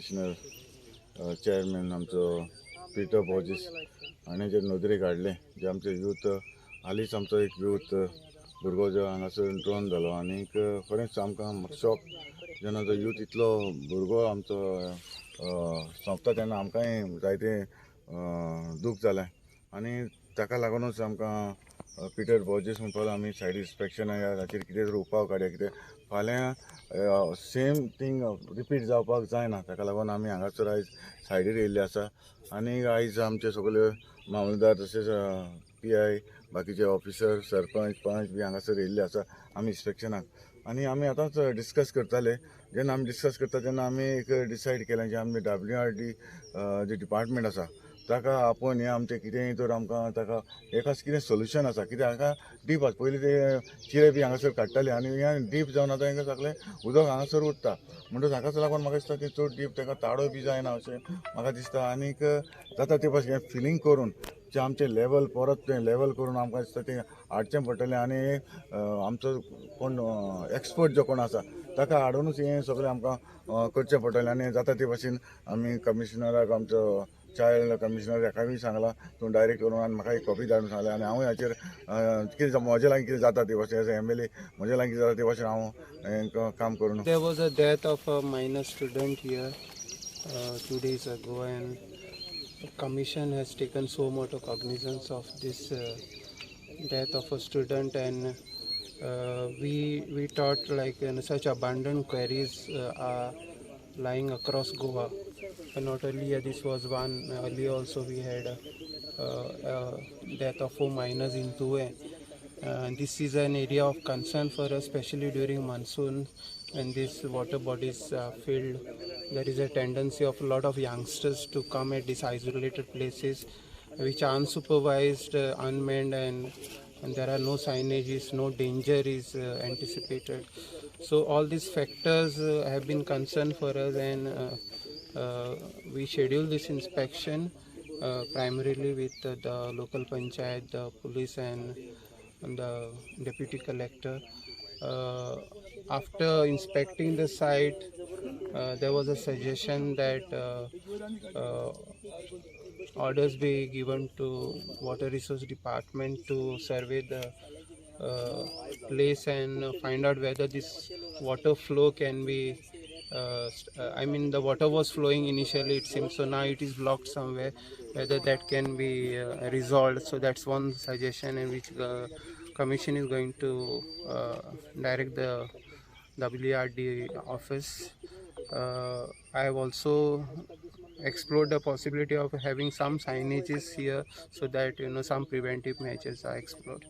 Commissioner chairman आमचो Peter बॉजीस हाणें जे नदरेक हाडलें जे आमचे यूथ, हालींच आमचो एक यूथ भुरगो जो हांगासर ड्रोन जालो आनीक खरेंच आमकां शॉक जेन्ना जो यूथ इतलो भुरगो आमचो सोंपता तेन्ना आमकांय जायतें दूख जालें आनी ताका लागूनच आमकां पिटर बॉजीस म्हणपाक आमी सायड इन्स्पेक्शन हाचेर कितें तरी उपाय काडया, कितें फाल्यां सेम थींग रिपीट जावपाक जायना. ताका लागून आमी हांगासर आयज सायडीर येयल्ले आसा आनी आयज आमचे सगळे मामलेदार तशेंच PI, बाकीचे ऑफिसर, सरपंच, पंच बी हांगासर येयल्ले आसा आमी इन्स्पेक्शनाक. आनी आमी आतांच डिस्कस करताले. जेन्ना आमी डिस्कस करता तेन्ना आमी एक डिसायड केलें जे आमी WRD जे डिपार्टमेंट आसा ताका आपोवन हें आमचें कितेंय तर आमकां ताका एकाच कितें सोल्युशन आसा, कित्याक हांगा डीप आसा. पयलीं ते चिरे बी हांगासर काडटाले आनी हें डीप जावन आतां हांगा सगळें उदक हांगासर उरता. म्हणटकच हाकाच लागून म्हाका दिसता की चड डीप ताका ताडो बी जायना अशें म्हाका दिसता. आनीक जाता ते पासून हें फिलींग करून जें आमचें लेवल परत तें लेवल करून आमकां दिसता तें हाडचें पडटलें. आनी आमचो कोण एक्सपर्ट जो कोण आसा ताका हाडुनूच हें सगळें आमकां करचें पडटलें. आनी जाता ते भाशेन आमी कमिशनराक, आमचो चायल्ड कमिशनर हाकाय सांगलां तूं डायरेक्ट करून आनी म्हाका एक कॉपी धाडून सांगलें. आनी हांवूय हाचेर कितें म्हजे लागीं कितें जाता ते भाशेन as MLA म्हजे लागीं जाता ते भाशेन हांव हें काम करून. There was a death of a minor student here 2 days ago, and the commission has taken so much cognizance of this death of a student, and we thought like such abandoned quarries are lying across Goa. And not only this was one, earlier also we had a death of 4 minors in Tuve. This is an area of concern for us, especially during monsoon when these water bodies are filled. There is a tendency of a lot of youngsters to come at these isolated places which are unsupervised, unmanned, and there are no signages, no danger is anticipated. So all these factors have been concerned for us, and we schedule this inspection primarily with the local panchayat, the police, and the deputy collector. After inspecting the site, there was a suggestion that orders be given to Water Resource Department to survey the place and find out whether this water flow can be I mean the water was flowing initially, it seems, so now it is blocked somewhere, whether that can be resolved. So that's one suggestion in which the commission is going to direct the WRD office. I have also explored the possibility of having some signages here so that some preventive measures are explored.